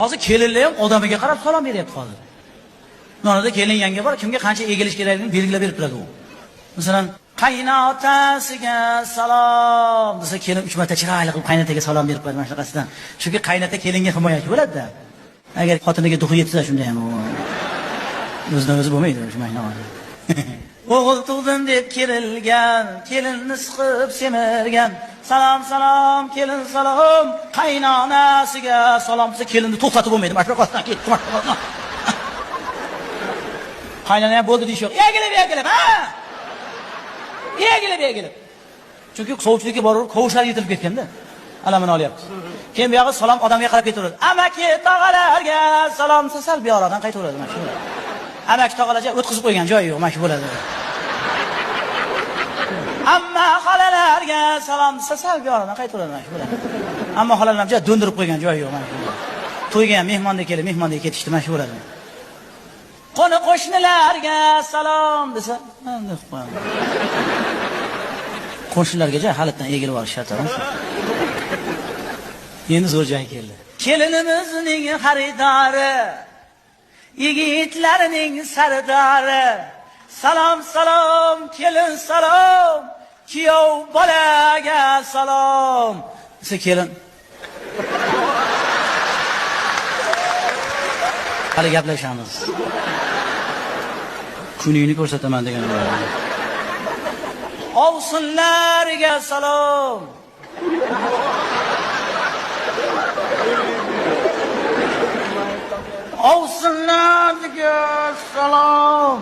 Hozir kelinlar ham odamiga qarab salom beryapti hozir. Nonada kelin yanga bor, kimga qancha egilish kerakligini belgilab berib turadi u. Masalan, qaynotasiga salom desa, kelin 3 marta chiroyli qilib qaynotaga salom berib qo'yadi mana shunaqasidan. Chunki qaynota kelinga himoyachi bo'ladi-da. Agar xotiniga duxi yetsa shunda ham o'zidan o'zi bo'lmaydi shu mana. O'g'il tug'dim deb kerilgan, kelinni siqib semirgan. Salom salom kelin salom, qaynonasiga salom desa kelinni to'xtatib bo'lmaydi. Mana shunaqasidan ketdi, mana shunaqasidan. Qaynona ham bo'ldi deyish yo'q. Egilib egilib, ha? Egilib egilib. Chunki sovchilikka borib kovushlar yetilib ketganda. Alamini olyapti. Keyin buyog'i salom odamga qarab ketaveradi. Amaki tog'alarga salom desa sal buyoqdan qaytaveradi mana shu. Amaki tog'alarga o'tkazib qo'ygan joyi yo'q, mana shu bo'ladi. Amma xolalarga salom desa sal buyoqdan qaytaveradi mana shu bo'ladi. Amma xolalar ham do'ndirib qo'ygan joyi yo'q, mana shu. To'yga ham mehmonda kelib, mehmonda ketishdi, mana shu bo'ladi. Qo'ni qo'shnilarga salom desa, deb qo'yadi. Qo'shnilarga halitdan egilib olish shart emas. Endi zo'r joy keldi. Kelinimizning xaridori, yigitlarning sardori. Salom salom kelin salom, kuyov bolaga salom. Desa kelin hali gaplashamiz. Kuningni ko'rsataman degan bo'ladi. Ovsinlarga salom. Ovsinlarga salom.